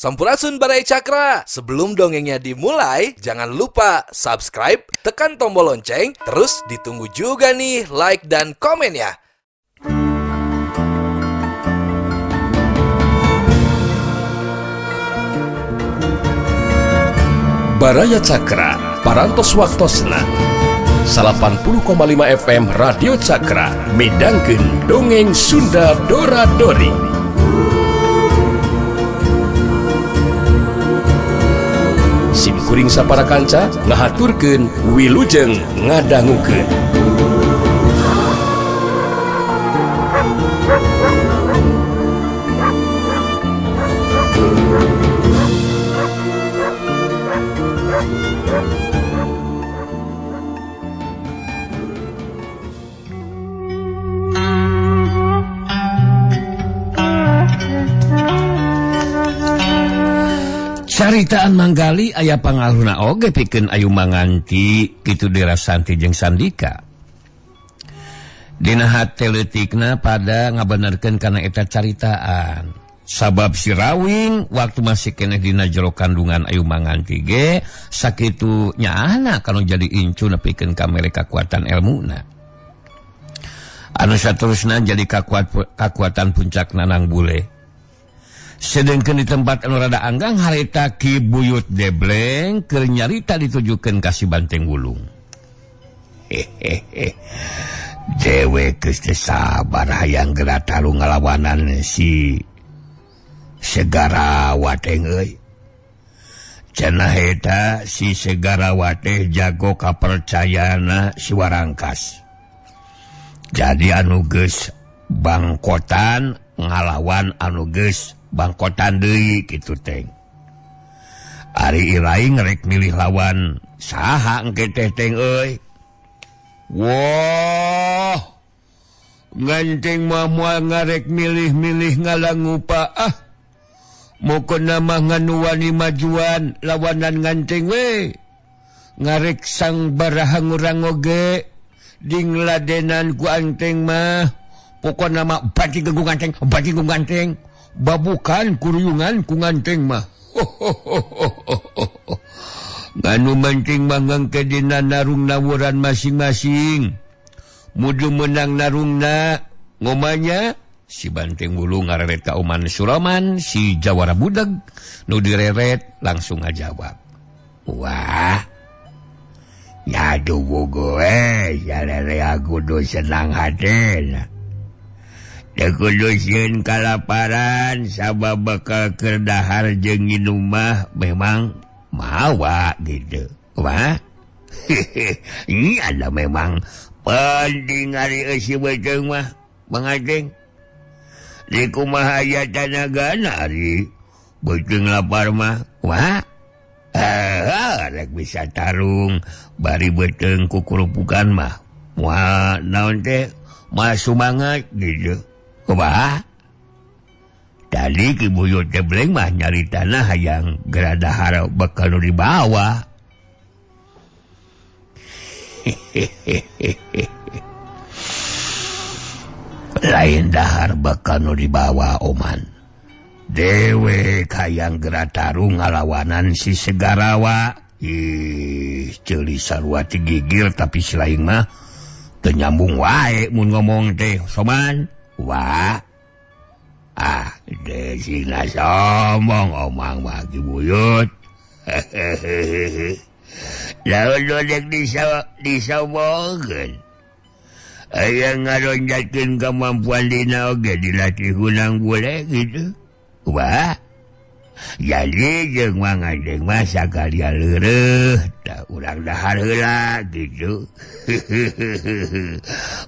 Sampurasun Baraya Cakra. Sebelum dongengnya dimulai, jangan lupa subscribe, tekan tombol lonceng, terus ditunggu juga nih like dan komennya. Baraya Cakra, Parantos Waktosna 80,5 FM Radio Cakra midangkeun dongeng Sunda Dora Dori. Sim kuring sapara kanca ngahaturkeun wilujeng ngadangukeun. Caritaan Manggali aya pangaruhna oge pikeun Ayu Manganti kitu Dirasanti jeung Sandika. Dina hate leutikna pada ngabenerkeun kana eta caritaan. Sabab si Rawing waktu masih keneh dina jero kandungan Ayu Manganti ge sakitu nyaahna kanu jadi incu nepikeun ka mere kakuatan elmuna. Anu saterusna jadi kakuatan puncak Nanang Bule. Sedengkeun di tempat anu rada anggang harita Ki Buyut Debleng keur nyarita ditujukeun ka si Banteng Wulung. Hehehe. Dewe geus teu sabar hayang geura tarung ngalawanan si Segarawa teh euy. Cenah eta si Segarawa teh jago kapercayana si Warangkas. Jadi anu geus bangkotan ngalawan anu geus bangkotan deui kitu teh. Ari Iraing rek milih lawan saha engke teh teh euy. Wah. Nganteng mah moal ngarek milih-milih ngalangupa ah. Mokona mah nganu wani majuan lawanan nganteng we. Ngarek sang barahang urang oge dingladenan ku anteng mah. Pokona mah bati ku nganteng, bati ku nganteng. Babukan kuruyungan ku nganteng mah. Nganu mancing mangangke dina narung nawuran masing-masing. Mudu menang narungna ngomanya si Banteng Wulung ngareret ka Oman Suraman si Jawara Budeg nu direret langsung ngajawab. Wah. Nyadu bogo jalere aku do senang hatena. Teu kudu sieun kalaparan sabab bakal keur dahar jeung nginum mah memang mawa gitu. Wah. Ini ada memang penting ari eusi beuteung mah manganteng. Di kumaha aya tanagana ari beuteung lapar mah. Wah. Rek bisa tarung bari beuteung kukurupukan mah. Wah, naon teh mah sumangat gitu. Kumaha? Tadi Ki Buyut Debleng mah nyari tanah hayang geradahar bakal nu dibawa. Lain dahar bakal nu dibawa Oman. Dewe hayang gera tarung ngalawanan si Segarawa. Ih, ceuli sarua ti gigir tapi si lain mah teu nyambung wae mun ngomong teh soman. Wah. Ah, desina sombong omang mah Ki Buyut. Lamun dek disombongkeun. Aya ngaronjatkeun kemampuan dina oge dilatih hunang bule gitu. Wah. Jadi jeung mangandeng mah sakalian leureuh tah urang dahar heula gitu.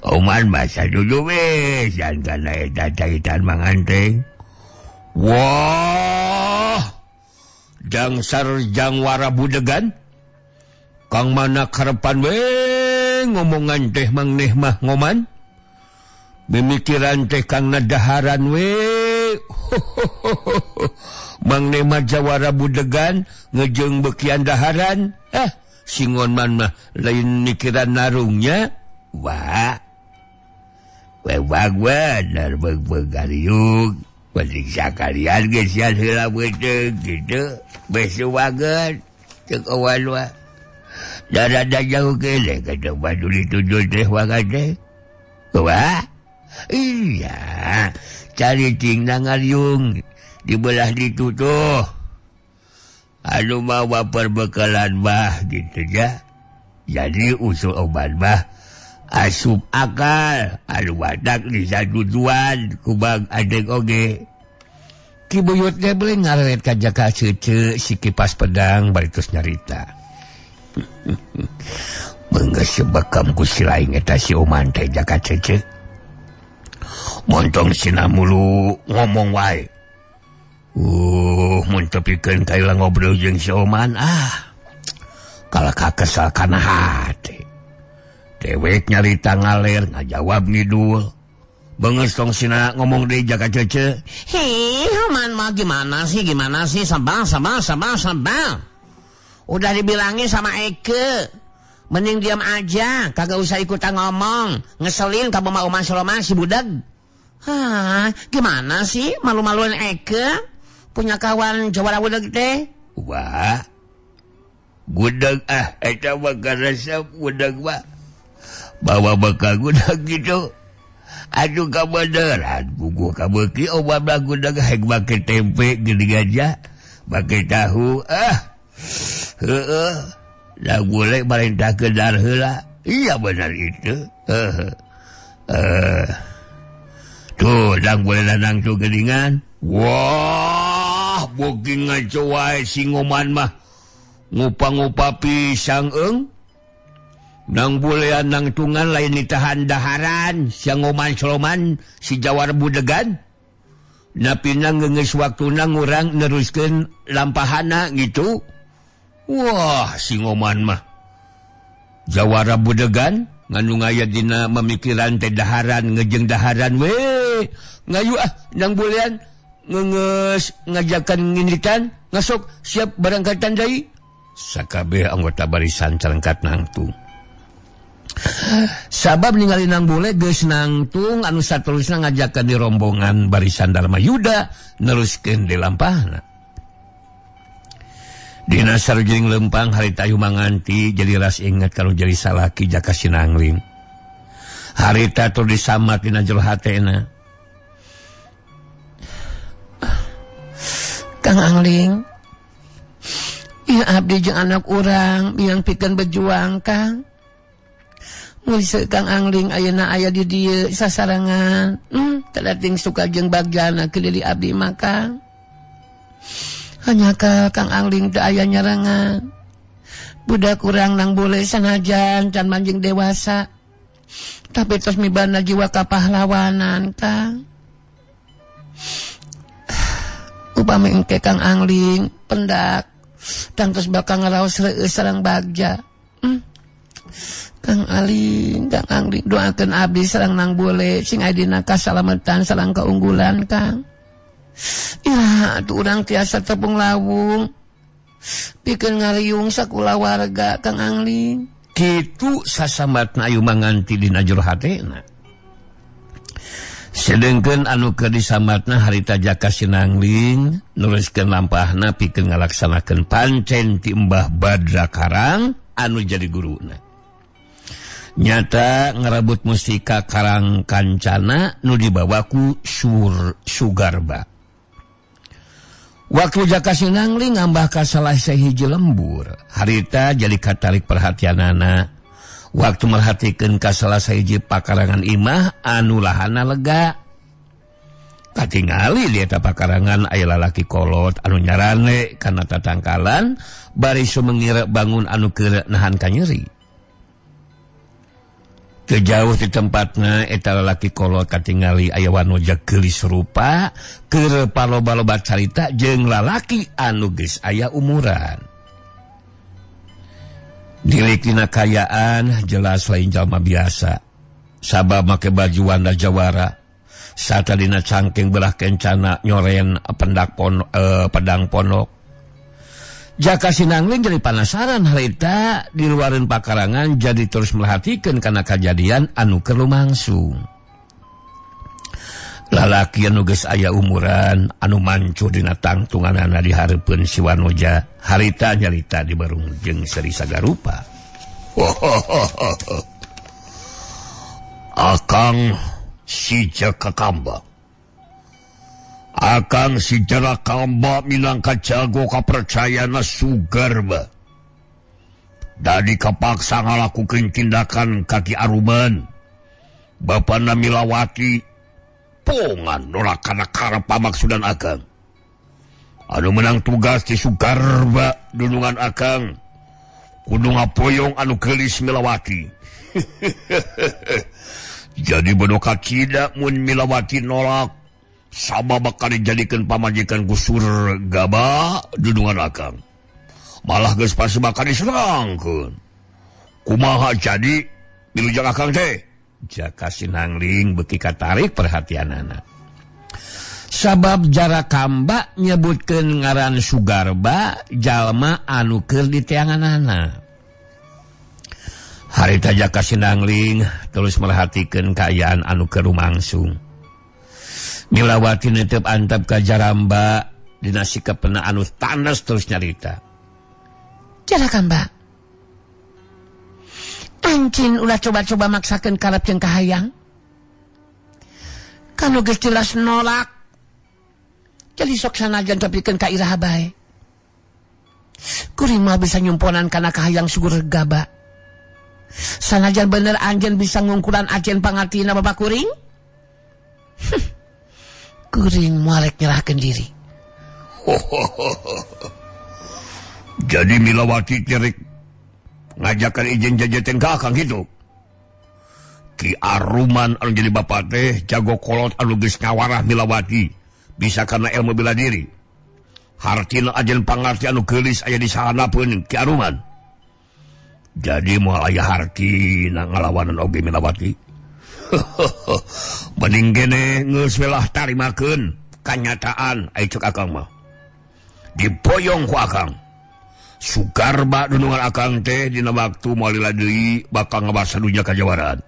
Oman mah sadudu we san kana eta caitan manganteng. Wah. Dangsar jangwara budegan. Kang mana karepan we ngomongan teh mangneh mah ngoman. Mimikiran teh kang nadaharan we. Mangneh mah jawara budegan ngejeung bekian daharan. Singon man mah lain mikiran narungnya. Wah. Wewag bener beug-beug gariung. Penting sakalian geus sian heula beuteung gitu. Besok banget cek awan mah. Darada jauh kene kata badu dituju teh wagan teh. Wah. Iya, cari cing ngariung di belah ditu tuh. Anu mawa perbekalan mah gitu ya. Jadi usul obat mah asup akal anu badak di satujuan kubang adek oge. Ki Buyut teh beli ngaret ka Jaka Cece si kipas pedang bari terus nyarita. Beunggeus sebekam ku si lain eta si Oman teh Jaka Cece. Montong sina mulu ngomong wae. Mun tepikeun ka ngobrol jeung si Oman ah. Kalah kakesal kana hate. Dewek nyarita ngaler ngajawab ngidul. Beungeus tong sina ngomong deui Jaka Cece. Hih, Oman mah gimana sih sabang. Udah dibilangin sama Eke. Mending diam aja, kagak usah ikutan ngomong. Ngeselin kamu mah Oman Soloman si budak. Hah, gimana sih malu-maluin Eke? Punya kawan jawara budak teh? Wah. Gudeg ah, eta mah karesep gudeg mah. Bawa bekal gudeg gitu. Aduh kabeneran, buku kabeuki obat mah gudeg hek make tempe geuning aja, make tahu ah. Heeh. Da boleh marintah kedar heula. Iya benar itu. Heeh. Tuh, dang boleh lanang tuh geuningan. Wah, boking ngaco wae si Ngoman mah. Ngupa-ngupa pisang eung. Nang bulean nang tungan lain ditahan daharan siang Ngoman Soloman si Jawar Budegan. Napina geus waktuna ngurang neruskeun lampahana gitu. Wah, si Ngoman mah Jawara Budegan nganu ngaya dina memikiran teh daharan ngejeng daharan we. Ngayu ah nang bulean ngeungeus ngajakan nginditan ngasok siap barangkatan deui. Sakabeh anggota barisan carengkat nangtung. Sabab ningali nang bule geus nangtung anu saterusna ngajakan di rombongan barisan Dharma Yuda neruskeun di lampahna. Dina sarjing lempang harita ayu manganti jadi ras inget kalau jadi salaki Jaka Sinangling. Harita tur disamat dina jero hatena. Kang Angling, ieu abdi jeung anak urang yang pikeun berjuang Kang. Mun Kang Angling ayeuna aya di dieu sasarengan. Tadating suka jeung bagjana ke diri abdi mah Kang. Hanya ka Kang Angling teu aya nyarangan. Budak urang nang boleh sanajan can manjing dewasa. Tapi tos mibana jiwa kapahlawanan Kang. Upami engke Kang Angling pendak tangtos bakal ngaraos reueus sareng bagja. Kang Aling, Kang Angling doakeun abdi sareng nang bule sing aya dina kasalametan sareng keunggulan Kang. Ya, atuh urang tiasa tepung lawung pikeun ngariung sakulawarga Kang Angling. Kitu sasambatna ayu manganti dina jero hatena. Sedengkeun anu keur disambatna harita Jaka Sinangling neruskeun lampahna pikeun ngalaksanakeun pancen ti Mbah Badra Karang anu jadi guruna. Nyata ngerebut mustika Karang Kancana nu dibawa ku Sugarba. Waktu Jaka Sinangling ngambah ka salah sahiji lembur, harita jadi katarik perhatianana. Waktu merhatikeun ka salah sahiji pakarangan imah anu lahana lega. Katingali di eta pakarangan aya lalaki kolot anu nyarane kana tatangkalan bari sumengir bangun anu keur nahan kanyeri. Teu jauh di tempatna eta lalaki kolot katingali aya wanoja geulis rupa keur paloba-loba carita jeung lalaki anu geus aya umuran. Dilikina kayaan jelas lain jalma biasa. Sabab make baju wanda jawara. Satadina cangking belah kencana nyoren pedang ponok. Jaka Sinangling jadi penasaran harita di luareun pakarangan jadi terus merhatikan karena kejadian anu keur lumangsung. Lalaki anu geus aya umuran anu mancuh dina tangtunganana di hareupeun si Wanoja harita nyarita di barung jeung Seri Sagarupa. Akang si Jaka Kamba. Akang si Jaka Kamba minangka jago kapercayana Sugarba. Dadi kapaksa ngalakukeun tindakan ka Ki Aruman. Bapana Milawati pongan nolak kana karep pamaksudan akang. Anu menang tugas di Sugarba dunungan akang. Kudu ngapoyong anu geulis Milawati. Jadi bodoh kacida mun Milawati nolak sabab bakal dijadikeun pamajikan ku Surgaba dunungan akang. Malah geus pasti bakal diserangkeun. Kumaha jadi milujang akang teh? Jaka Sinangling beuki katarik perhatianana. Sabab Jara Kamba nyebutkeun ngaran Sugarba jalma anu keur diteanganana. Harita Jaka Sinangling terus merhatikeun kaayaan anu keur rumangsung. Milawati netep antep ka Jaramba dina sikepna anu tanes terus nyarita. Jara Kamba, anjing ulah coba-coba maksakeun karep jeung kahayang. Kanu geus jelas nolak. Jadi sok sanajan tepikeun ka iraha bae. Kuring mah bisa nyumponan kana kahayang Sugarba. Sanajan bener anjeun bisa ngungkulan ajen pangartina bapak kuring. Kuring moal rek nyerahkeun diri. Jadi Milawati cerik ngajakan izin jajaten ka akang gitu. Ki Aruman anu jadi bapak teh jago kolot anu geus ngawarah Milawati bisa karena ilmu bela diri. Hartina ajen pangarti anu geulis aya di sahanapeun Ki Aruman. Jadi moal aya hartina ngalawanan oge Milawati. Mending gene geus we lah tarimakeun kanyataan ai ceuk akang mah. Diboyong ku akang. Sugarba dunungan akang teh dina waktu moal lila deui bakal ngabasa dunya kajawaran.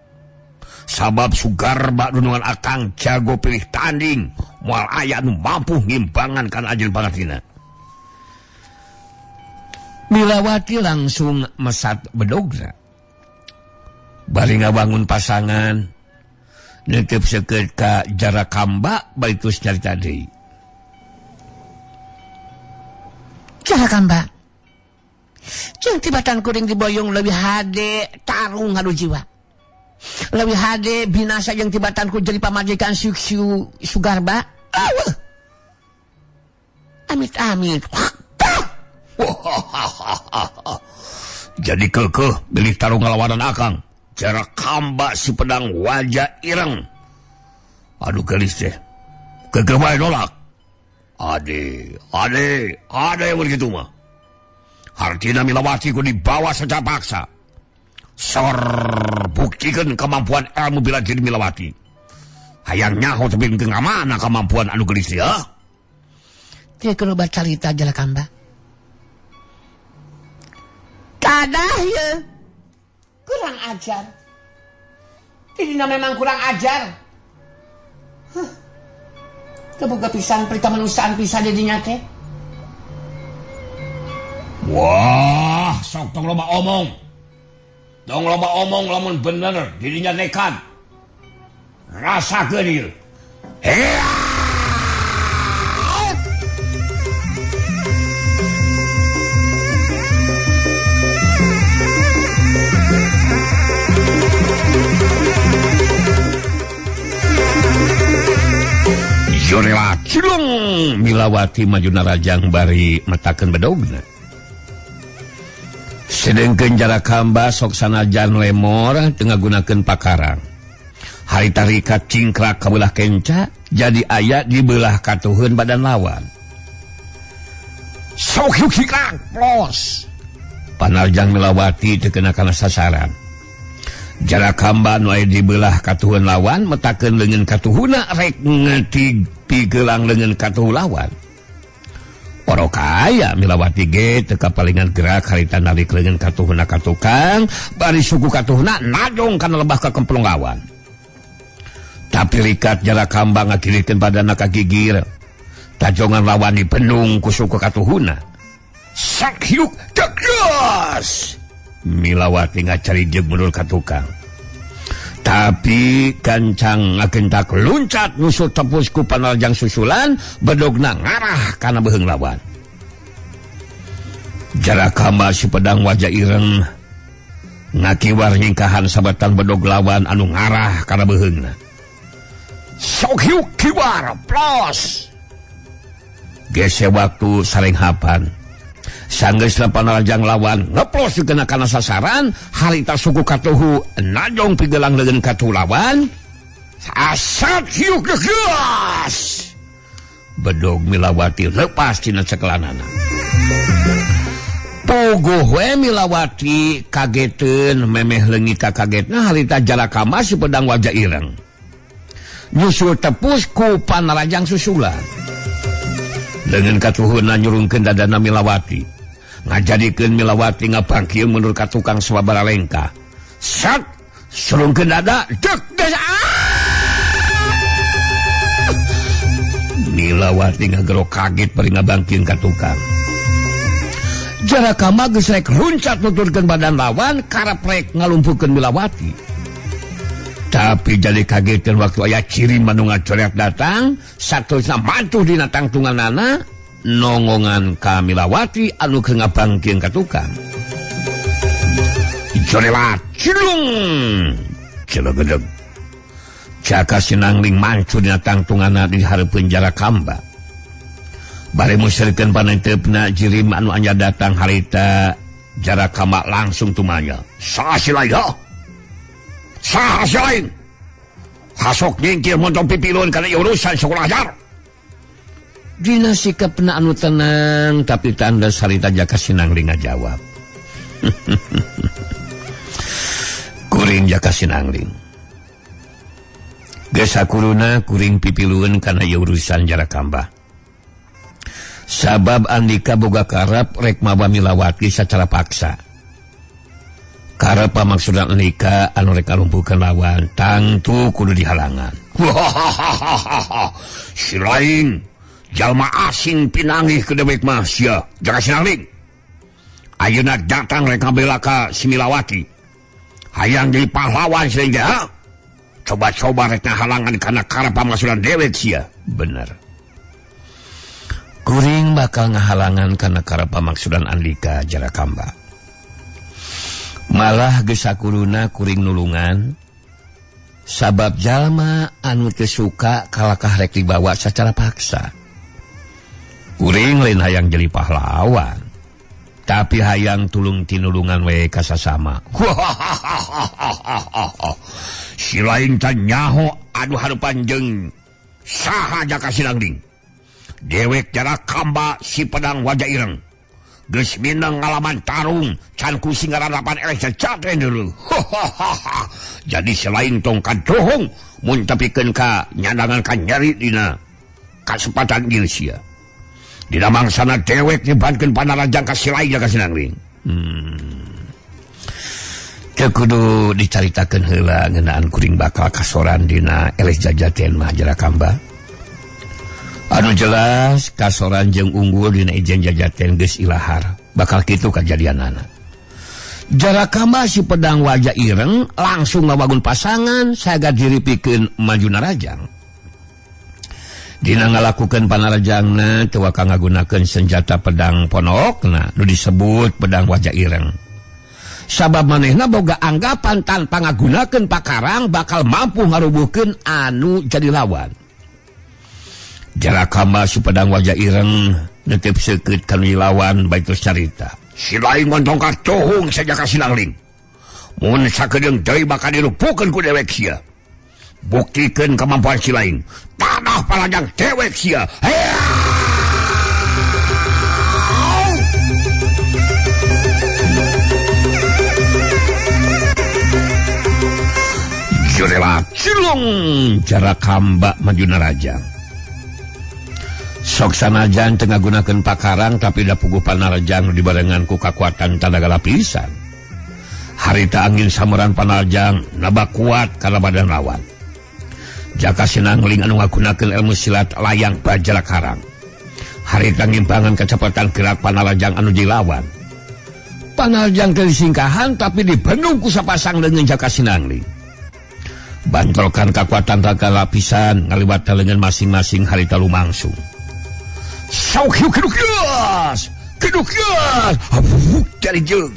Sabab Sugarba dunungan akang jago pilih tanding, moal aya nu mampu ngimbangan kana ajeun pangartina. Milawati langsung mesat bedogna. Bari ngabangun pasangan nitip seukeut ka Jara Kamba bari terus nyarita deui. Jara Kamba, jeung tibatan kuring diboyong leuwih hade tarung ngadu jiwa. Leuwih hade binasa jeung tibatan ku jadi pamajikan Sugarba. Aweuh. Amit-amit. Jadi kekeh bilih tarung ngalawanan akang. Jara Kamba si pedang wajah ireng. Aduh gelis teh. Kekeh bae nolak. Ade, ade, ade begitu mah. Hartina Milawati ku dibawa secara paksa. Sor buktikan kemampuan ilmu bela diri Milawati. Hayang nyaho tapi ke mana kemampuan anu gelis ya? Teu kudu bacarita Jara Kamba. Kadah ye. Kurang ajar. Tidina memang kurang ajar. Huh. Teu boga pisan perikamanusiaan pisan di dinya teh. Wah, sok tong loba omong. Tong loba omong lamun bener dirinya nekat. Rasakeun ieu. Jorela cilung Milawati maju narajang bari metakeun bedogna. Sedengkeun Jara Kamba sok sanajan lemor teu ngagunakeun pakarang. Harita rikat cingkrak ka beulah kenca jadi aya di beulah katuheun badan lawan. Sok cingkrak plos. Panarjang Milawati teu kena kana sasaran. Jara Kamba nu aya di beulah katuheun lawan metakeun leungeun katuhuna rek ngetig pigelang leungeun katuhu lawan. Orokaya Milawati ge teu kapalingan gerak harita narik leungeun katuhuna ka tukang bari suku katuhuna nadong kana lebah ka kemplong lawan. Tapi rikat jarak hamba ngagirikeun badanna ka gigir. Tajongan lawan dibendung ku suku katuhuna. Sakyuk tegas. Milawati ngacari jeung mundur ka tukang. Tapi gancang ngagentak luncat nyusul tepus ku panarjang susulan bedogna ngarah kana beuheung lawan. Jarak hamba si pedang wajah ireng ngakiwar nyingkahan sabetan bedog lawan anu ngarah kana beuheungna. Sok hiuk kiwar plos. Gese waktu saling hapan. Sanggeus panarjang lawan ngeplos dikena kana sasaran harita suku katuhu najong pigelang leungeun katuhu lawan. Asat hiuk geus. Bedog Milawati lepas tina cekelanana. Puguh we Milawati kageteun memeh leungit ka kagetna harita Jarakama si pedang wajah ireng. Nyusul tepus ku panarajang susulan. Leungeun katuhuna nyurungkeun dadana Milawati. Ngajadikeun Milawati ngabangkieun mundur ka tukang sababaraha lengkah. Sat surungkeun dada dek des. Milawati ngagero kaget bari ngabangkieun ka tukang. Jarakama geus rek runcat nuturkeun badan lawan karep rek ngalumpuhkeun Milawati. Tapi jadi kagetan waktu aya ciri manu ngacoret datang saterusna mantuh dina tangtunganana nongongan ka Milawati anu keur ngabangkieun ka tukang. Corelat cilung celegedeg. Jaka Sinangling mancu dina tangtunganana di hareupeun Jarakamba. Bari musirkeun panenteupna jirim anu anyar datang harita Jarakamba langsung tumanya. Saha si lain? Saha si lain? Hasok nyingkir montong pipilun kana urusan sekolah ajar. Dina sikapna anu tenang tapi tanda harita Jaka Sinangling ngajawab. Kuring Jaka Sinangling. Geus sakuruna kuring pipilun kana urusan Jarakamba. Sabab andika boga karep rek mawa Milawati secara paksa. Karep pamaksudan andika anu rek ngalumpuhkeun lawan tangtu kudu dihalangan. Si lain jalma asing pinanggih ke dewek mah sia Jaka Sinangling. Ayeuna datang rek ngabela ka si Milawati. Hayang jadi pahlawan si lain ha? Coba-coba rek ngahalangan kana karep pamaksudan dewek sia. Bener. Kuring bakal ngahalangan kana karep pamaksudan andika Jarakamba. Malah geus sakuruna kuring nulungan sabab jalma anu teu suka kalakah rek dibawa secara paksa. Kuring lain hayang jadi pahlawan, tapi hayang tulung tinulungan we ka sasama. Si lain teh nyaho anu harupan jeung saha Jaka Sinangling. Dewek Jarakamba si pedang wajah ireng. Geus minang ngalaman tarung can ku singaranapan eleh cacaten dulu. Jadi selain tong kadohong mun tepikeun ka nyandangan ka nyeri dina kasempatan ieu sia. Dina mangsana dewek nyebankeun panarajang ka si lain Jaka Sinangling. Teu kudu dicaritakeun heula ngeunaan kuring bakal kasoran dina eleh jajaten mah Jarakamba. Anu jelas kasoran jeung unggul dina ijen jajaten geus ilahar bakal kitu kajadianana. Jarakamba si pedang wajah ireng langsung ngawagun pasangan saga diripikeun maju narajang. Dina ngalakukeun panarajangna teu waka ngagunakeun senjata pedang ponokna nu disebut pedang wajah ireng. Sabab manehna boga anggapan tanpa ngagunakeun pakarang bakal mampu ngarubuhkeun anu jadi lawan. Jarakamba si pedang wajah ireng netep seukeut kanu lawan bae terus carita. Si lain montong katohong sa Jaka Sinangling. Mun sakedeung deui bakal dilupukeun ku dewek sia. Buktikeun kemampuan si lain. Tanah palajang dewek sia. Jurela cilung Jarakamba maju narajang. Sok sanajan teu ngagunakeun pakarang tapi da puguh panarjang dibarengan ku kakuatan tanaga lapisan. Harita angin sameran panarjang nabak kuat kana badan lawan. Jaka Sinangling anu ngagunakeun ilmu silat layang bajra karang. Harita ngimbangan kecepatan gerak Panalajang anu dilawan. Panalajang teu disingkahan tapi dibendung ku sapasang leungeun Jaka Sinangling. Bantrokan kekuatan raga lapisan ngaliwat leungeun masing-masing harita lumangsung. Sauk hiu kedukias, kedukias, habuk cari jeung.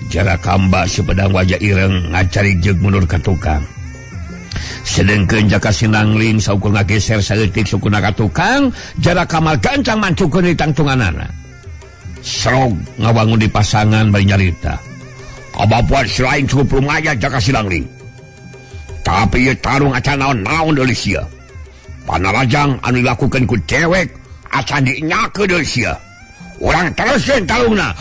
Jarak Kamba si pedang wajah ireng ngacari jeung mundur ka tukang. Sedengkeun Jaka Sinangling saukur ngageser saeutik sukuna ka tukang, Jarak Kamal gancang mancukeun di tangtunganana. Serog ngawangun di pasangan bari nyarita. Kemampuan selain cukup lumayan Jaka Sinangling. Tapi ieu tarung acan naon-naon deui sia. Panalajang anu dilakukeun ku dewek acan dienyakeun deui sia. Urang teruskeun tarungna.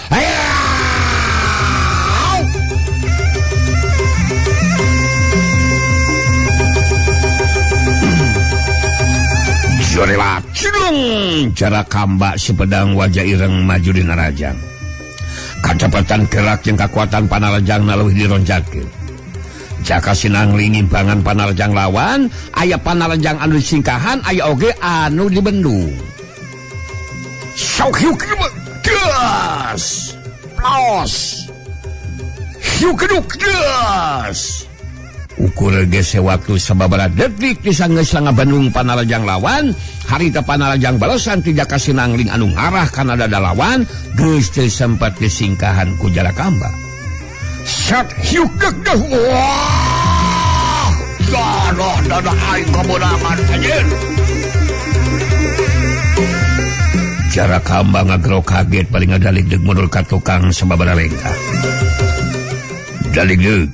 Jorela cilung Jarak Kamba si pedang wajah ireng maju di narajang. Kacepatan gerak jeung kakuatan Panalajang leuwih dironjatkeun. Jaka Sinangling ngimbangan Panalajang lawan, aya Panalajang anu disingkahan, aya oge anu dibendung. Sok hiu gas. Plos. Hiu keduk gas. Ukur gese waktu sababaraha detik disanggeus ngabendung Panalajang lawan, harita Panalajang balesan ti Jaka Sinangling anu ngarah kana dada lawan, geus teu sempat disingkahan ku Jarak Kamba. Sat hiu deg deg. Wah! Dadah dadah aing kabeunangan anjeun. Jarak Kamba ngagero kaget paling ngadalig deug mundur ka tukang sababaraha lengkah. Dalig deug.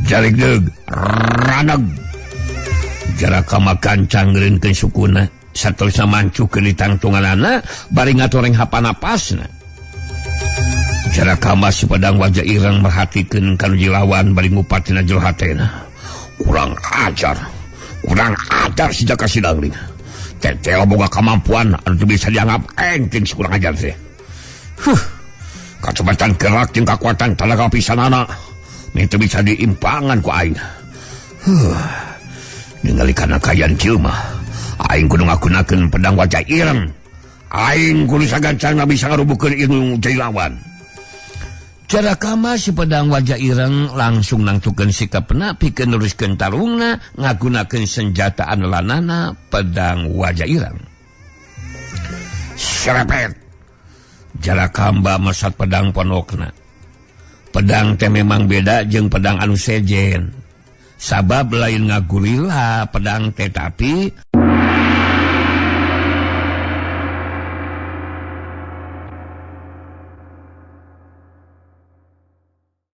Jarik deug raneg. Jarak Kamba gancang ngeureunkeun sukuna saterusna mancukeun di tangtunganana bari ngatoreng hapanapasna. Jarak Kamba si pedang wajah ireng merhatikeun ka nu jilawan bari ngupatina jero hatena. Kurang ajar. Kurang ajar si Jaka Sinangling. Tetel boga kemampuan anu teu bisa dianggap enteng si kurang ajar teh. Huh. Kacepatan gerak jeung kakuatan talaga pisanana. Itu bisa diimpangan ku aing. Ningali kana kayan kieu mah, aing kudu ngagunakeun pedang wajah ireng. Aing kudu sagancangna bisa ngarubukeun ilmu jadi lawan. Jarak Kamba si pedang wajah ireng langsung nangtukeun sikapna pikeun neruskeun tarungna ngagunakeun senjata andalanana pedang wajah ireng. Serepet. Jarak Kamba mesat pedang ponokna. Pedang teh memang beda jeung pedang anu sejen. Sabab lain ngagurila pedang teh tapi